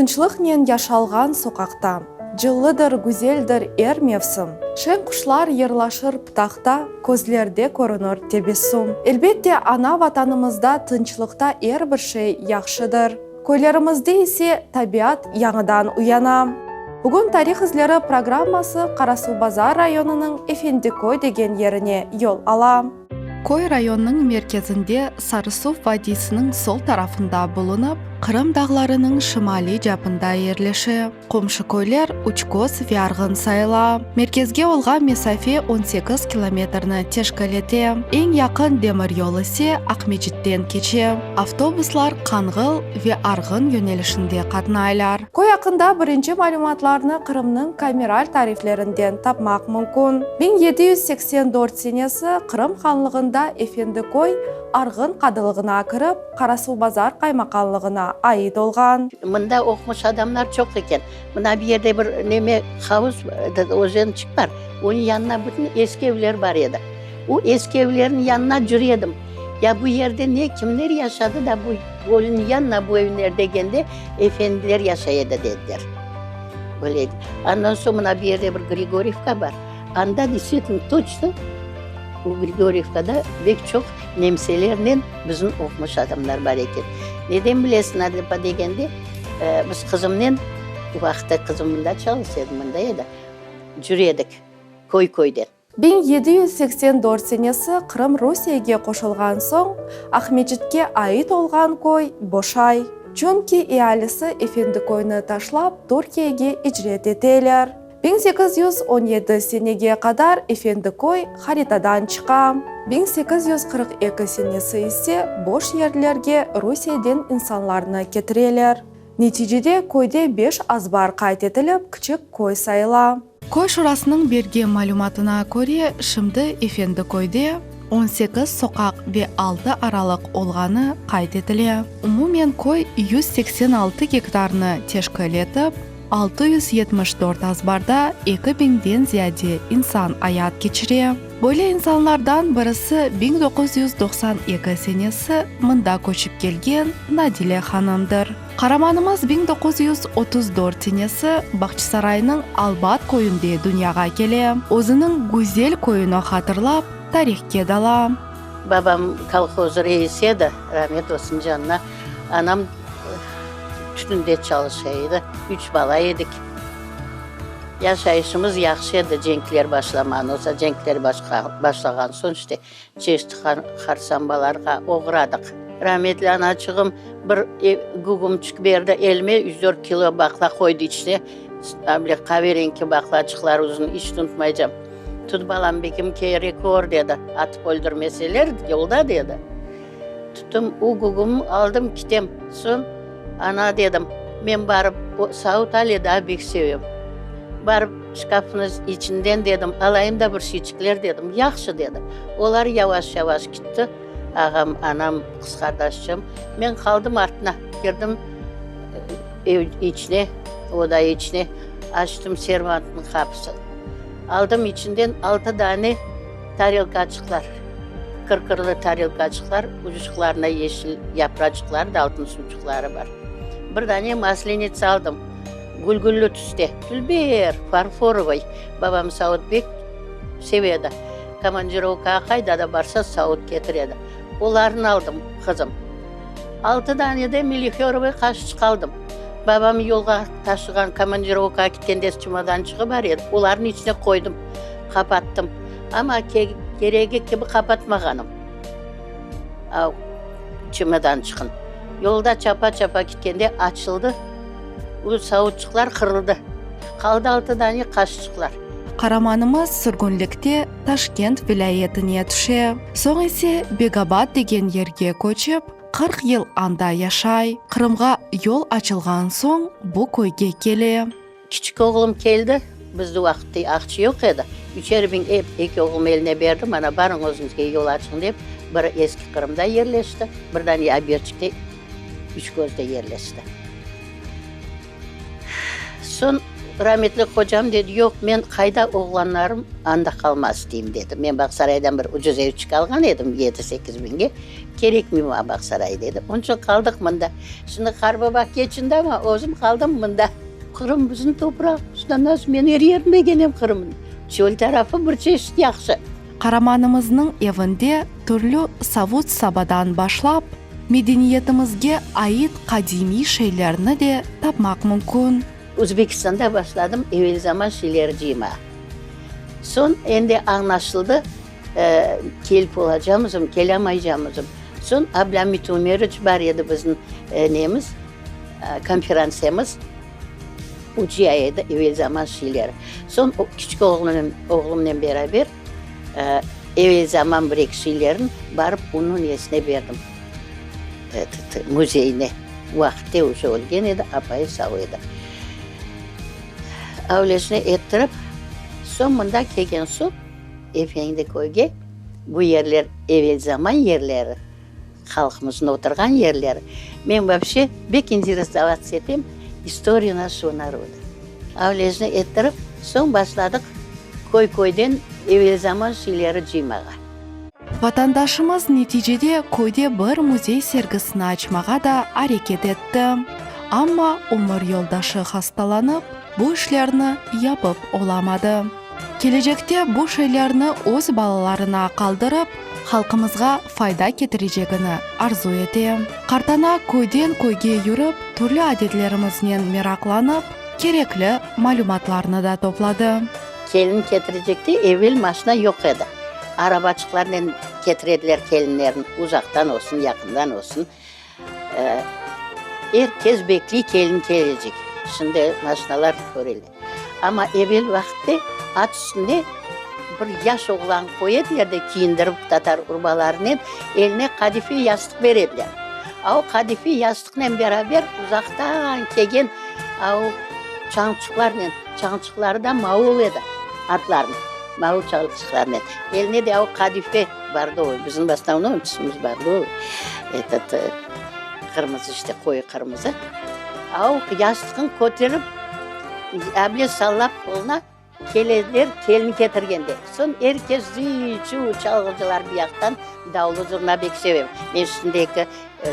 Tınçlıqnen yaşalğan soqaqta. Cıllıdır, güzeldir er mevsim. Şeñ quşlar yırlaşır pıtaqta, Közlerde körünir tebessüm. Elbette, ana Vatanımızda tınçlıqta er bir şey yahşıdır. Köylerimizde ise tabiat yañıdan uyana. Bugün Tarih izleri programması Qarasuvbazar rayonınıñ Efendiköy degen yerine yol ala. Köy rayonnıñ merkezinde Sarısuv vadiysiniñ sol tarafında bulunıp, Qırım dağlarınıñ şimaliy capında yerleşe. Qomşu köyler Üçköz ve Arğın sayıla. Merkezge olğan mesafe 18 kilometrni teşkil ete. Eñ yaqın demiryol ise Aqmecitten keçe. Avtobuslar Qanğıl ve Arğın yönelişinde qatnaylar. Köy aqqında birinci malümatlarnı Qırımnıñ kameral tariflerinden tapmaq mümkün. 1784 senesi Qırım hanlığında Efendiköy Arğın qadılığına kirip, Qarasuvbazar qaymaqanlığına ait olğan. Mında oqumış adamlar çoq eken. Mına bir yerde bir neme havuz, özençik bar, onıñ yanına bütün eski evler bar edi. O eski evlerniñ yanına cür edim. Ya bu yerde ne, kimler yaşadı da bu gölniñ yanına bu evler degende, efendiler yaşay edi dediler. Öyle edi. Andan soñ mına bu yerde bir Grigoriyevka bar. Anda deystvitelno toçno o Grigoriyevkada bek çoq nemselernen bizim oqumış adamlar bar eken. Neden bilesiñ, Adlipa degende, biz qızımnen, o vaqıtta qızım mında çalışa edi, mında edi, cür edik köy-köyden. 1784 senesi Qırım Rusiyege qoşulğan soñ, Aqmescitke ait olğan köy boşay. Çünki ealisi Efendiköyni taşlap Türkiyege icret eteler. 1817 senege qadar Efendiköy haritadan çıqa. 1842 senesi ise boş yerlerge Rusiyeden insanlarnı ketireler. Neticede köyde beş azbar qayd etilip, kiçik köy sayıla. Köy şurasınıñ bergen malümatına köre, şimdi Efendiköyde 18 soqaq ve altı aralıq olğanı qayd etile. Umumen köy 186 gektarnı teşkil etip, 674 azbarda eki biñden ziyade insan ayat keçire. Böyle insanlardan birisi 1992 senesi mında köçip kelgen Nadile hanımdır. Qaramanımız 1934 senesi Bağçasaraynıñ Albat köyünde dünyağa kele. Özüniñ güzel köyüni hatırlap, tarihke dala. Babam kolhoz reisi edi, ramet olsun canına. Anam tütünde çalışa edi. Üç bala edik. Yaşayışımız yahşı edi, cenkler başlamağan olsa, cenkler başlağan soñ işte çeşit harsambalarğa oğradıq. Rametli anaçığım bir gügümçik berdi elime, üç-dört kilo baqla qoydı içine, böyle qaverenki baqlaçıqlar uzun, iç unutmaycam. Tut balam, bekim kerek or, dedi, atıp öldürmeseler yolda, dedi. Tuttum, u gügümni aldım, kitem. Soñ, ana, dedim, men barıp, o savut ale daa bek sevem. Barıp, şkafnıñ içinden, dedim, alayım da bir şeyçikler, dedim. Yahşı, dedi. Olar yavaş-yavaş kitti, ağam, anam, qız qardaşçım. Men qaldım artına. Kirdim ev içine, oda içine, açtım servantnıñ qapısını. Aldım içinden altı dane tarelkaçıqlar. Kırkırlı tarelkaçıqlar, ucuçıqlarında yeşil yapraçıqları da altın suvçıqları bar. Bir dane maslenitsa aldım, gülgüllü tüste, dülber, farforovoy. Babam savut bek seve edi. Komandirovkağa qayda da barsa, savut ketire edi. Olarnı aldım, qızım. Altı dane de melihörovoy qaşıçıq aldım. Babam yolğa taşığan, komandirovkağa ketkende çemodançığı bar edi, olarnı içine qoydım, qapattım. Amma keregi kibi qapatmağanım çemodançıqnı. Yolda çapa-çapa ketkende açıldı, o savutçıqlar qırıldı. Qaldı altı dane qaşıçıqlar. Qaramanımız sürgünlikte Taşkent vilâyetine tüşe, soñ ise Begabad degen yerge köçip, 40 yıl anda yaşay. Qırımğa yol açılğan soñ bu köyge kele. Kiçik oğlum keldi, bizde o vaqıt aqça yoq edi, üçer biñ ep eki oğlum eline berdim, ana, barıñ özüñizge yol açıñ dep, biri Eski Qırımda yerleşti, bir dane Aberçikte, Üçközde yerleşti. Soñ. Rametli qocam dedi, yoq, men qayda oğlanlarım, anda qalmaq isteyim, dedi. Men Bağsaraydan bir ucuz evçik alğan edim, yedi-sekiz biñge, kerekmey maña Bağsaray, dedi. Onıñ içün qaldıq mında. Şimdi qarbaba keçindi amma, özüm qaldım mında. Qırım bizim topraq, nasıl men er yerini begenem Qırımnıñ. Çöl tarafı bir çeşit yahşı. Qaramanımıznıñ evinde türlü savut-sabadan başlap, medeniyetimizge ait qadimiy şeylerni de tapmaq mümkün. Özbekistanda başladım evel zaman şeyler cıymağa. Soñ endi añlaşıldı, kelip olacamızım, kelamaycamızım. Soñ Ablâmit Ümeroviç bar edi bizim nemiz, konferansiyemiz. O cıya edi evel zaman şeyleri. Soñ kiçik oğlumnen beraber evel zaman bir-eki şeylerini barıp onıñ nesine berdim, müzeyine. Vaqıtte uje ölgen edi, apayı sağ edi. Avlesine ettirip, soñ mında kelgen soñ, Efendi köyge, bu yerler evel zaman yerleri, Halqımıznıñ oturğan yerleri. Men vapşe bek interesovatsya etem istoriya naşego naroda. Avlejni ettirip, soñ başladıq köy-köyden evel zaman şeyleri cıymağa. Vatandaşımız neticede köyde bir müzey sergisini açmağa da areket etti. Amma ömür yoldaşı hastalanıp, bu işlerni yapıp olamadı. Kelecekte bu şeylerni öz balalarına qaldırıp, halqımızğa fayda ketirecegini arzu etem. Qartana köyden köyge yürip, türlü adetlerimiznen meraqlanıp, kerekli malümatlarnı da topladı. Kelin ketirecekte evel maşina yoq edi. Arabaçıqlarnen ketire ediler kelinlerni, uzaqtan olsun, yaqından olsun. Er kes bekliy kelin kelecek. Şimdi maşinalar köreli. Amma evel vaqıtte at üstünde bir yaş oğlan qoy ediler de, kiyindirip tatar urbalarınen, eline qadife yastıq bere ediler. A o qadife yastıqnen beraber uzaqtan kelgen a o çañçıqlarnen, çañçıqları da mavul edi atlarnıñ, mavul çañçıqlarnen. Eline de a o qadife bordovoy, bizim v osnovnom tüsümiz bordovoy, etot, qırmızı işte, qoyu qırmızı. A o yastıqnı köterip, able sallap qoluna keleler kelin ketirgende. Soñ er kes zıy-çuv çalğıcılar bir yaqtan, davlı-zurna bek sevem. Men üstündeki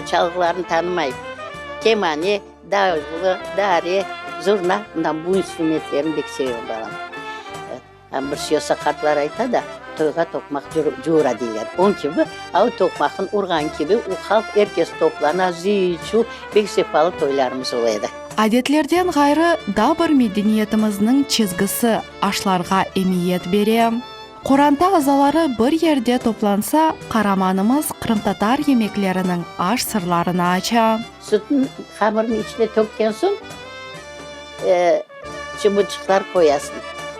çalğılarnı tanımayım. Kemane, davlı, dare, zurna, mına bu instrumentlerni bek sevem, balam. Bir şey olsa qartlar ayta da, toyğa toqmaq cura deyler. Onıñ kibi, a o toqmaqnı urğan kibi, o halq er kes toplana, zıy-çuv, pek sefalı toylarımız ola edi. Adetlerden ğayrı, daa bir medeniyetimizniñ çizgisi aşlarğa emiyet bere. Qoranta azaları bir yerde toplansa, qaramanımız qırımtatar yemekleriniñ aş sırlarını aça. Sütni hamırnıñ içine tökken soñ, Çıbırçıqlar qoyasıñ.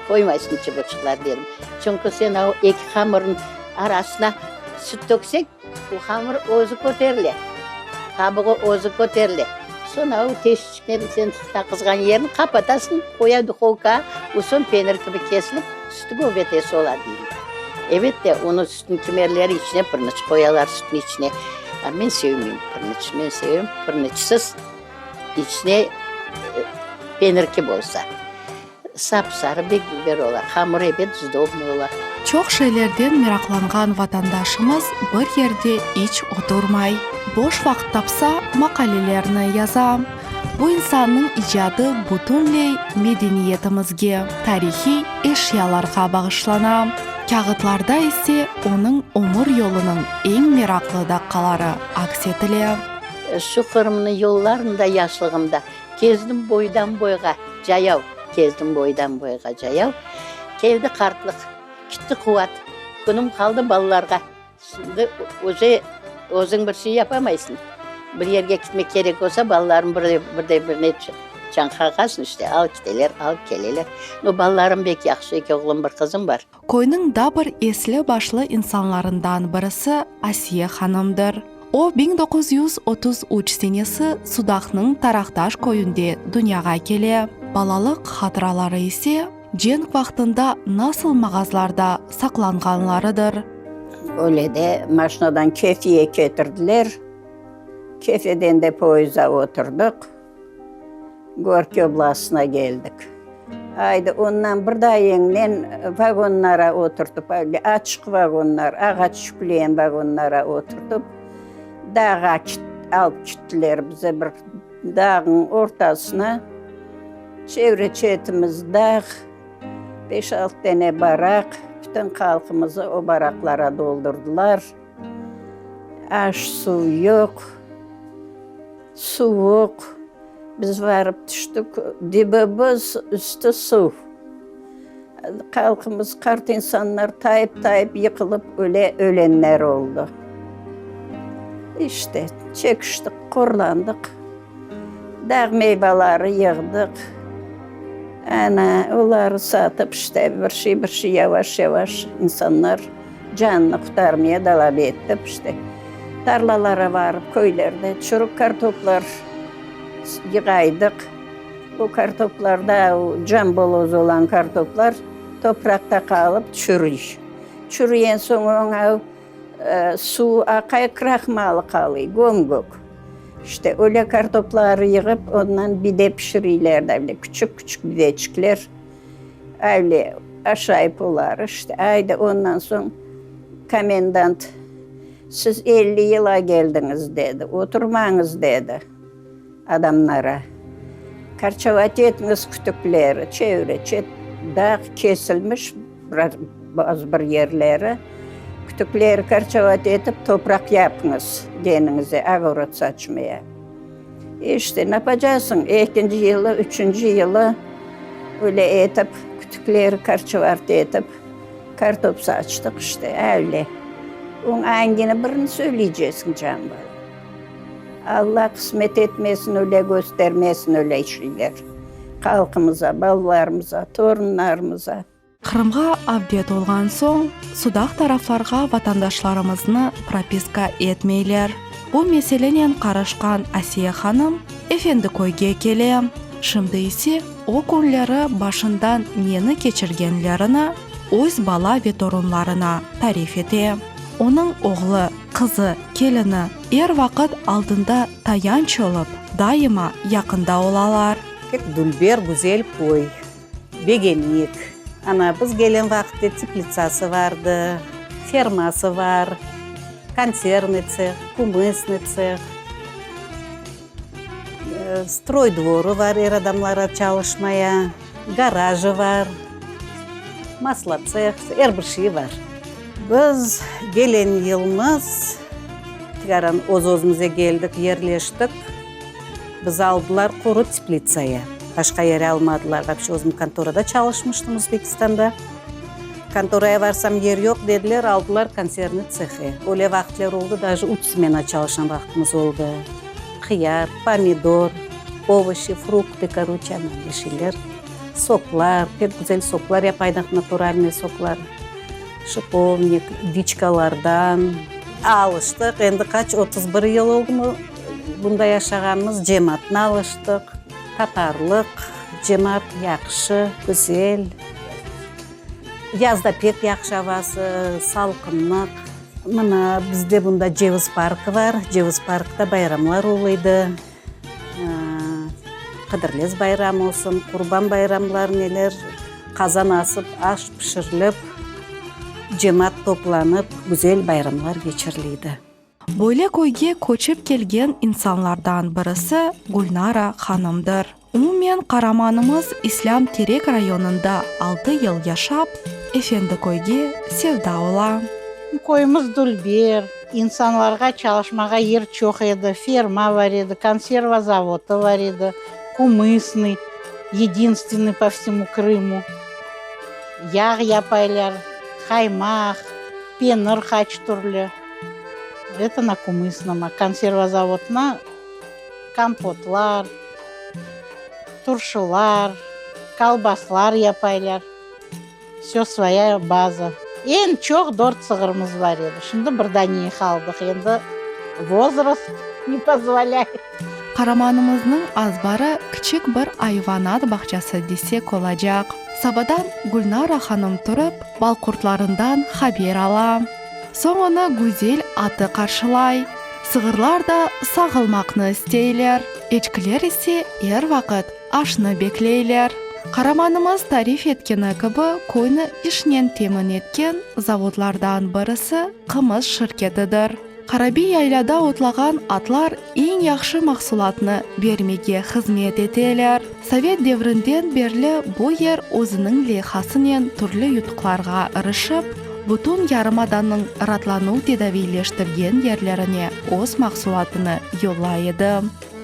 Qoymaysıñ çıbırçıqlar derim. Çünki sen o eki hamırnıñ arasına süt tökseñ, o hamır özü köterile. Qabuğı özü köterile. Soñ o teşiknen sen süt aqızğan yerini qapatasıñ, qoya duhovkağa, o soñ penir kibi kesilip, sütü köbetesi ola deyim. Ebet de, onı sütniñ kimerleri içine pırnıç qoyalar sütniñ içine. A men sevmeyim pırnıç. Men sevem pırnıçsız. İçine penirki bolsa, sap-sarı bek güzel ola, hamır ebet sdobnıy ola. Çoq şeylerden meraqlanğan vatandaşımız bir yerde iç oturmay. Boş vaqıt tapsa, maqalelerni yaza. Bu insannıñ icadı bütünley medeniyetimizge, tarihiy eşyalarğa bağışlana. Kâğıtlarda ise onıñ ömür yolunıñ eñ meraqlı daqqaları aks etile. Şu Qırımnıñ yollarında yaşlığımda Kezdim boydan boyğa cayav, Kezdim boydan boyğa cayav. Keldi qartlıq, kitti quvat, Künüm qaldı balalarğa. Şimdi uje özüñ bir şey yapamaysıñ. Bir yerge kitmek kerek olsa, balalarıñ bir de birine çañ qaqasıñ işte, al kiteler, al keleler. No, balalarım bek yahşı, eki oğlum, bir qızım bar. Köyniñ da bir esli-başlı insanlarından birisi Asiye hanımdır. O, 1933 senesi Sudaqnıñ Taraqtaş köyünde dünyağa kele. Balalıq hatıraları ise cenk vaqtında nasıl mağazlarda saqlanğanlarıdır. Öyle de maşinadan Kefeye ketirdiler. Kefeden de poyezda oturdıq. Gorkiy oblastına keldik. Aydı, ondan bir daa yeñinen vagonlara oturtıp, öyle açıq vagonlar, ağaç yükleyen vagonlara oturtıp, dağğa alıp kittiler bizi bir dağnıñ ortasına. Çevre-çetimiz dağ, beş-altı dene baraq, bütün halqımızı o baraqlara doldurdılar. Aş-suv yoq. Suvuq. Biz varıp tüştik, dibi buz, üstü suv. Halqımız, qart insanlar tayıp-tayıp yıqılıp öle, ölenler oldı. İşte, çekiştik, qorlandıq. Dağ meyvaları yığdıq. Ana, oları satıp, işte, bir şey, bir şey yavaş-yavaş insanlar canını qurtarmaya dalap etip, işte, tarlalara barıp, köylerde çürük kartoplar yığaydıq. O kartoplarda, o camboloz olan kartoplar topraqta qalıp çürüy. Çürüyen soñ oña suv aqay, krahmalı qalıy, göm-gök. İşte, öyle kartopları yığıp, ondan bide pişiriyler de, öyle küçük-küçük bideçikler. Öyle aşayıp olar, işte. Ayda, ondan soñ komendant, Siz 50 yıla keldiñiz, dedi, oturmañız, dedi, adamlara. Karçovat etiñiz kütükleri, çevre-çet dağ kesilmiş, bazı bir yerleri. Kütükleri karçovat etip, topraq yapıñız deniñize, ogorod saçmaya. İşte, napacasıñ, ekinci yılı, üçünci yılı öyle etip, kütükleri karçovat etip, kartop saçtıq, işte, öyle. Oñ angini birini söyleycesiñ, can balam? Alla qısmet etmesin, öyle köstermesin öyle şeyler halqımıza, balalarımıza, torunlarımıza. Qırımğa avdet olğan soñ, Sudaq taraflarğa vatandaşlarımıznı propiska etmeyler. Bu meselenen qarışqan Asiye hanım Efendiköyge kele. Şimdi ise o künleri başından neni keçirgenlerini öz bala ve torunlarına tarif ete. Onıñ oğlu, qızı, kelini er vaqıt aldında tayanç olıp, daima yaqında olalar. Pek dülber, güzel köy. Begendik. Ana, biz gelen vaqıtte teplitsası vardı, ferması var, konservnıy tseh, kumısnıy tseh, stroy dvorı var er adamlara çalışmaya, garajı var, maslotseh, er bir şeyi var. Biz gelen yılmız, tikaran öz-özümüze geldik, yerleştik. Bizi aldılar quru teplitsaya, başqa yere almadılar. Vapşe özüm kontorada çalışmıştım Özbekistanda. Kontoraya varsam yer yoq dediler, aldılar konservnıy tsehe. Öyle vaqıtler oldı, daje üç smena çalışan vaqtımız oldı. Hıyar, pomidor, ovoşi, fruktı, koroçe, ana öyle şeyler. Soklar, pek güzel soklar yapaydıq, naturalnıy soklar. Şipovnik, diçkalardan. Alıştıq, endi qaç, 31 yıl oldumı bunda yaşağanımız, cemaatna alıştıq. Tatarlıq, cemaat yahşı, güzel. Yazda pek yahşı avası, salqınlıq. Mına, bizde bunda Ceviz parkı bar. Ceviz parkta bayramlar oluydı. Qıdırlez bayramı olsun, Qurban bayramlar neler, qazan asıp, aş pişirilip, cemaat toplanıp, güzel bayramlar keçiriliydi. Böyle köyge köçip kelgen insanlardan birisi Gülnara hanımdır. Umumen, qaramanımız İslâm Terek rayonında altı yıl yaşap, Efendiköyge sevda ola. Köyümiz dülber, insanlarğa çalışmağa yer çoq edi, ferma bar edi, konserva zavodı bar edi, kumısnıy, yedinstvenıy po vsemu Krımu, yağ yapaylar, qaymaq, penir qaç türlü, eto na kumısnoma, konserva zavodına kompotlar, turşular, kolbaslar yapaylar. Vse svoya baza. Eñ çoq dört sığırımız bar edi. Şimdi bir dane qaldıq. Endi vozrast ne pozvolâyet. Qaramanımıznıñ azbarı kiçik bir ayvanat bağçası desek olacaq. Sabadan Gülnara hanım turıp, balqurtlarından haber ala. Soñ onı güzel atı qarşılay. Sığırlar da sağılmaqnı isteyler. Eçkiler ise er vaqıt aşnı bekleyler. Qaramanımız tarif etkeni kibi, köyni işnen temin etken zavodlardan birisi qımız şirketidir. Qarabiy yaylada otlağan atlar eñ yahşı mahsulatnı bermege hızmet eteler. Sovet devrinden berli bu yer özüniñ leyhasınen türlü yutuqlarğa irişip, bütün yarımadanıñ ratlanuv tedaviyleştirgen yerlerine öz mahsulatını yollay edi.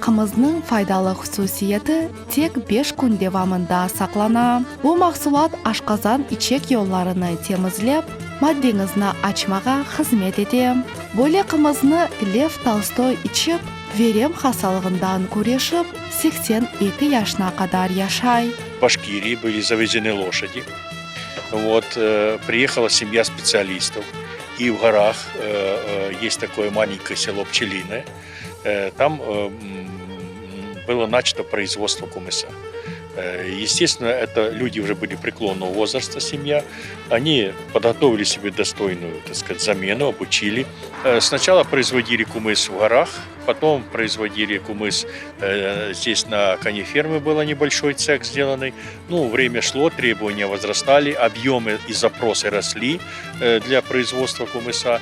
Qımıznıñ faydalı hususiyeti tek beş kün devamında saqlana. Bu mahsulat aşqazan-içek yollarını temizlep, maddeñizni açmağa hızmet ete. Böyle qımıznı Lev Tolstoy içip, verem hastalığından küreşip, 82 yaşına qadar yaşay. Başkiriyi были завезены лошади. Вот, приехала семья специалистов, и в горах есть такое маленькое село Пчелиное, Там было начато производство кумыса. Естественно, это люди уже были преклонного возраста, семья. Они подготовили себе достойную, так сказать, замену, обучили. Сначала производили кумыс в горах, потом производили кумыс здесь на конеферме был небольшой цех сделанный. Ну, время шло, требования возрастали, объемы и запросы росли для производства кумыса.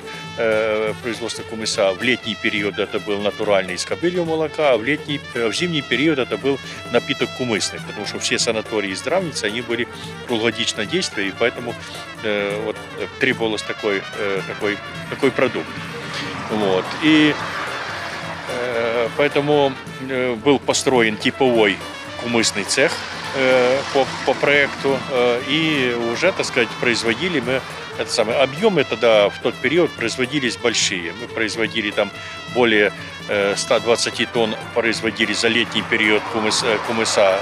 Производство кумыса в летний период это был натуральный из кобыльего молока, а в, летний, в зимний период это был напиток кумысный, потому что все санатории и здравницы, они были круглогодично действия, и поэтому вот, требовалось такой, такой, такой продукт. Вот. И поэтому был построен типовой кумысный цех по, по проекту, и уже, так сказать, производили мы это самое. Объемы тогда в тот период производились большие. Мы производили там более 120 тонн производили за летний период кумыс, кумыса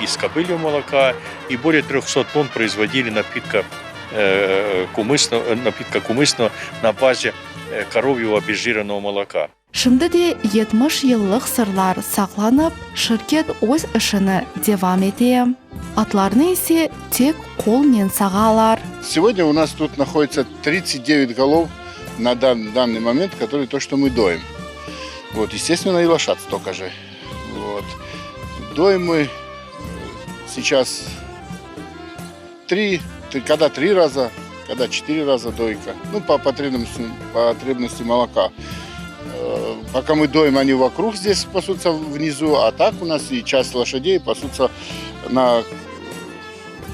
из кобыльего молока и более 300 тонн производили напитка кумысного, напитка кумысного на базе коровьего обезжиренного молока. Şimdi de 70 yıllıq sırlar saqlanıp, şirket öz işini devam ete. Atlarnı ise tek qolnen sağalar. Сегодня у нас тут находится 39 голов на данный момент, которые то, что мы доим. Вот, естественно, и лошад столько же. Вот. Доим мы сейчас три, когда три раза, когда четыре раза дойка. Ну, по потребности, потребности молока. Пока мы доим, они вокруг здесь пасутся внизу, а так у нас и часть лошадей пасутся на,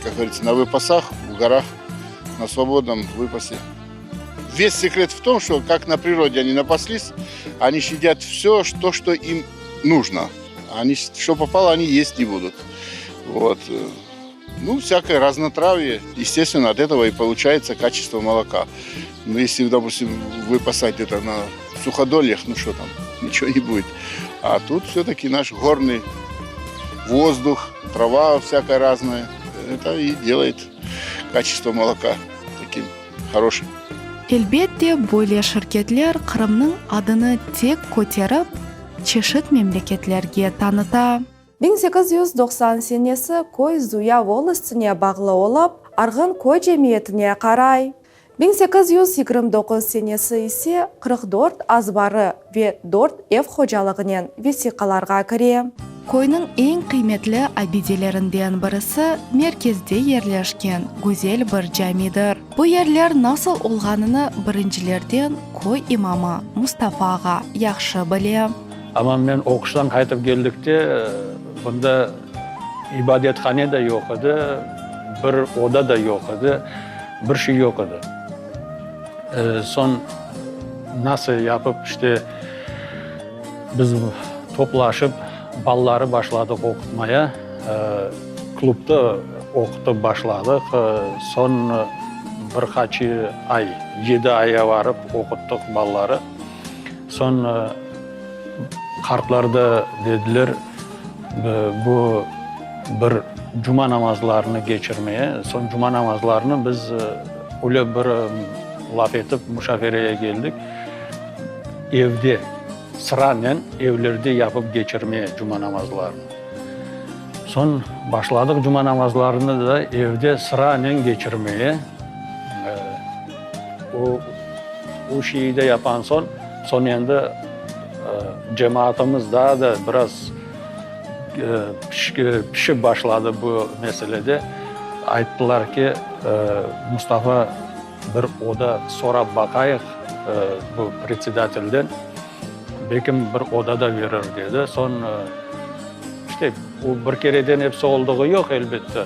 как говорится, на выпасах, в горах, на свободном выпасе. Весь секрет в том, что как на природе они напаслись, они съедят все, то, что им нужно. Они, что попало, они есть не будут. Вот. Ну, всякое разнотравье. Естественно, от этого и получается качество молока. Но если, допустим, выпасать это на суходольях, ну что там, ничего не будет. А тут все-таки наш горный воздух, трава всякая разная. Это и делает качество молока таким хорошим. Elbette, böyle şirketler Qırımnıñ adını tek köterip, çeşit memleketlerge tanıta. 1890 senesi köy Zuya volostine bağlı olıp, Arğın köy cemiyetine qaray. 1829 senesi ise 44 azbarı ve dört ev hocalığınen vesiqalarğa kire. Köyniñ eñ qıymetli abidelerinden birisi merkezde yerleşken güzel bir camidir. Bu yerler nasıl olğanını birincilerden köy imamı Mustafa ağa yahşı bile. Amma men oquştan qaytıp geldikte, bunda ibadethane de yoq edi, bir oda da yoq edi, bir şey yoq edi. Soñ nasıl yapıp, işte, biz toplaşıp, balaları başladıq oqutmaya, klubda oqutıp başladıq. Soñ bir qaç ay, yedi aya varıp oquttıq balaları. Soñ qartlar da dediler, bu bir cuma namazlarını keçirmeye. Soñ cuma namazlarını biz öyle bir laf etip muşavereye keldik, evde, sıranen evlerde yapıp keçirmeye cuma namazlarını. Soñ başladıq cuma namazlarını da evde sıranen keçirmeye. O, o şeyi de yapan soñ, soñ endi cemaatımız daa da biraz. pişip başladı bu meselede. Ayttılar ki, Mustafa, bir oda sorap baqayıq bu predsedatelden, belkim bir oda da verir, dedi. Soñ, işte, o bir kereden episi oldığı yoq, elbette.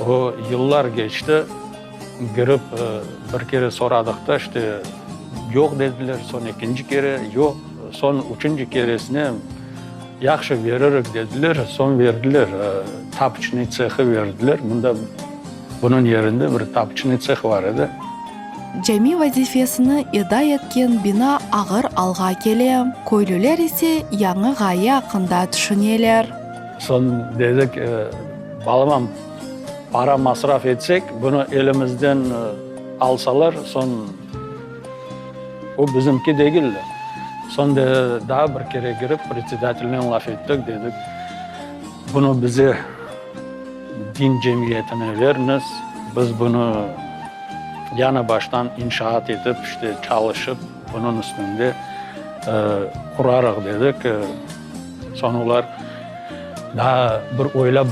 O yıllar keçti, kirip bir kere soradıq da, işte, yoq dediler, soñ ekinci kere yoq, soñ üçünci keresine yahşı veririk dediler, soñ berdiler, tapıçnıy tsehı berdiler. Mında bunıñ yerinde bir tapıçnıy tseh bar edi. Cami vazifesini eda etken bina ağır alğa kele, köylüler ise yañı ğaye aqqında tüşüneler. Soñ dedik, balaban para masraf etsek, bunı elimizden alsalar, soñ o bizimki degil de. Soñ daa bir kere kirip, predsedatelnen laf ettik, dedik, bunı bize din cemiyetine veriñiz, biz bunı yañı baştan inşaat etip, işte, çalışıp, bunıñ üstünde qurarıq, dedik. Soñ olar daa bir oylap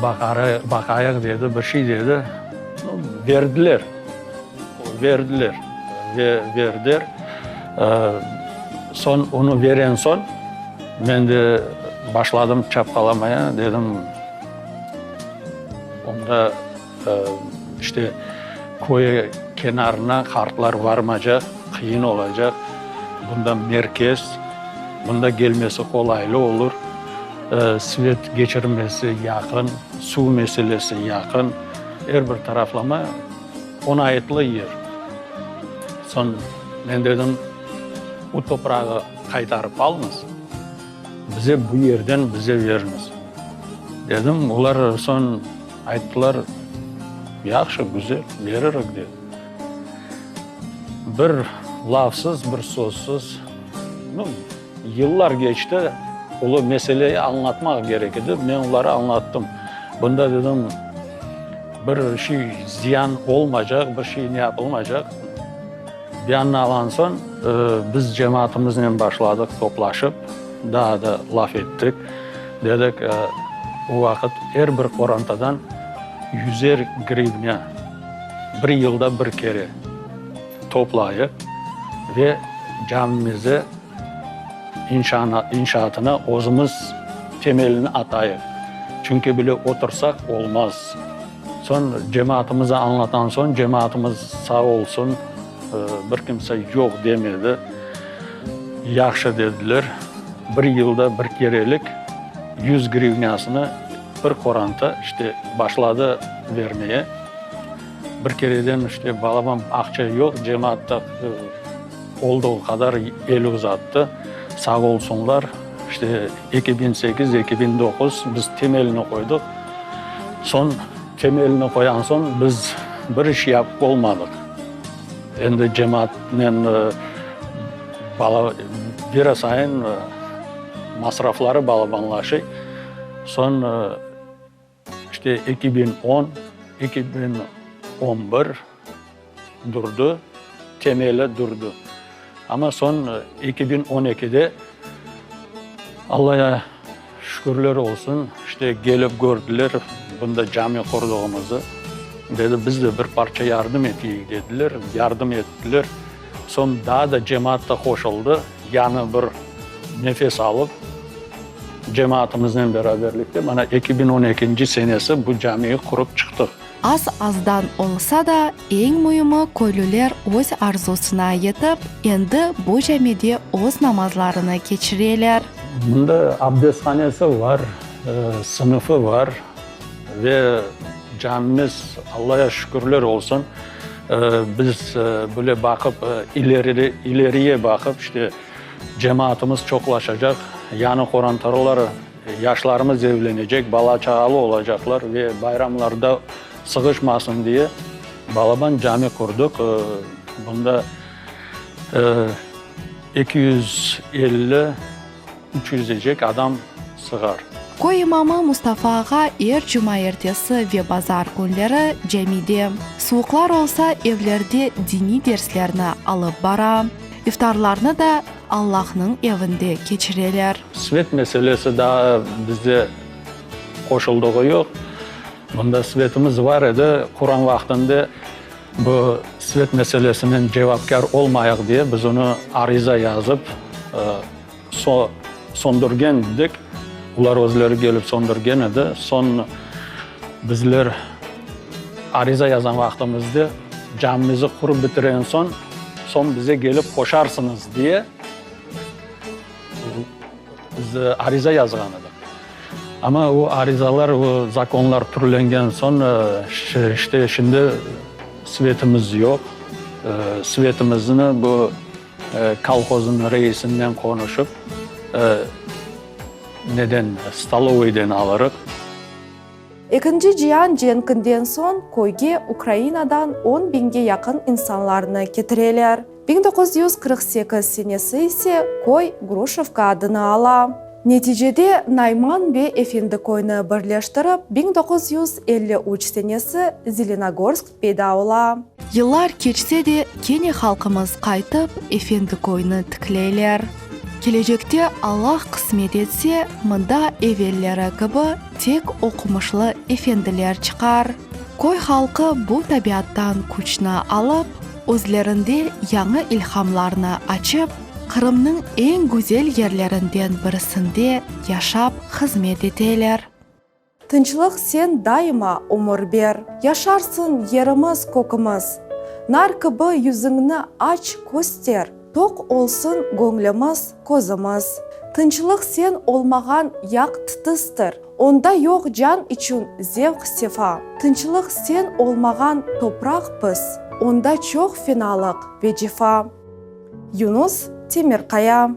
baqayıq, dedi, bir şey dedi. Berdiler, berdiler ve berdiler. Soñ onı beren soñ, men de başladım çapqalamaya, dedim, onda işte köy kenarına qartlar varmacaq, qıyın olacaq, bunda merkez, bunda kelmesi qolaylı olur, svet keçirmesi yaqın, suv meselesi yaqın, er bir taraflama oñaytlı yer. Soñ men dedim, bu toprağı qaytarıp alıñız, bize bu yerden bize veriñiz, dedim. Olar soñ ayttılar, yahşı, güzel, veririk, dedi. Bir lafsız, bir sözsüz, nu, yıllar keçti, ulu meseleyi añlatmaq kerek edi, men olara añlattım. Bunda, dedim, bir şey ziyan olmaycaq, bir şey ne yapılmaycaq. Beyanını alan soñ, biz cemaatımıznen başladıq toplaşıp, daa da laf ettik. Dedik, o vaqıt er bir qorantadan yüzer grivnâ bir yılda bir kere toplayıq ve camimizi inşaatına özümiz temelini atayıq. Çünki bile otursaq olmaz. Soñ cemaatımıza añlatan soñ, cemaatımız sağ olsun, bir kimse yoq demedi, yahşı dediler. Bir yılda bir kerelik 100 grivnâsını bir qoranta işte başladı vermeye. Bir kereden işte balaban aqça yoq, cemaat da olduğu qadar el uzattı, sağ olsunlar. İşte 2008, 2009 biz temelini qoydıq. Soñ temelini qoyan soñ biz bir iş yapıp olmadıq. Endi cemaatnen bala bira sayın masrafları balabanlaşıy. Soñ işte 2010, 2011 durdı, temeli durdı. Amma soñ 2012-de Allaya şükürler olsun, işte kelip kördiler bunda cami qurduğımızı. Dedi, biz de bir parça yardım eteyik, dediler. Yardım ettiler. Soñ daa da cemaat da qoşuldı, yañı bir nefes alıp, cemaatımıznen beraberlikte mana 2012-nci senesi bu camiyi qurıp çıqtıq. Az-azdan olsa da, eñ müimi köylüler öz arzusına yetip, endi bu camide öz namazlarını keçireler. Mında abdesthanesi bar, sınıfı bar ve camimiz, Allaya şükürler olsun, biz böyle baqıp, ileri, ileriye baqıp, işte, cemaatımız çoqlaşacaq, yañı qorantalar Yaşlarımız evlenecek, bala-çağalı olacaqlar ve bayramlarda sığışmasın diye balaban cami qurdıq. Bunda 250, 300-ecek adam sığar. Köy imamı Mustafa ağa er cumaertesi ve bazar künleri camide, suvuqlar olsa evlerde diniy derslerni alıp bara. İftarlarnı da Allahnıñ evinde keçireler. Svet meselesi daa bizde. qoşuldığı yoq. Mında svetimiz var edi, quran vaqtında bu svet meselesinen cevapkâr olmayıq diye biz onı ariza yazıp söndürgen edik. Olar özleri kelip söndürgen edi. Soñ bizler ariza yazan vaqtımızda camimizi qurıp bitiren soñ, soñ bize kelip qoşarsıñız diye biz ariza yazğan edik. Amma o arizalar, o zakonlar türlengen soñ, işte şimdi svetimiz yoq. Svetimizni bu kolhoznıñ reisinden qonuşıp, neden, stolovıyden alırıq. Ekinci cian cenkinden soñ köyge Ukrainadan on biñge yaqın insanlarnı ketireler. 1948 senesi ise köy Gruşevka adını ala. Neticede Nayman ve Efendiköyni birleştirip 1953 senesi Zelenogorsk peyda ola. Yıllar keçse de, kene halqımız qaytıp, Efendiköyni tikleyler. Kelecekte Allah qısmet etse, mında evelleri kibi tek oqumışlı efendiler çıqar. Köy halqı bu tabiattan küçni alıp, özlerinde yañı ilhamlarnı açıp, Qırımnıñ eñ güzel yerlerinden birisinde yaşap hızmet eteler. Tınçlıq sen daima ömür ber. Yaşarsın yerimiz, kökümiz. Nar kibi yüzüñni aç, köster. Toq olsun göñlümiz, közümiz. Tınçlıq sen olmağan yaq tıtıztır. Onda yoq can içün zevq-sefa. Tınçlıq sen olmağan topraq pis. Onda çoq fenalıq ve cefa. Yunus Temirqaya.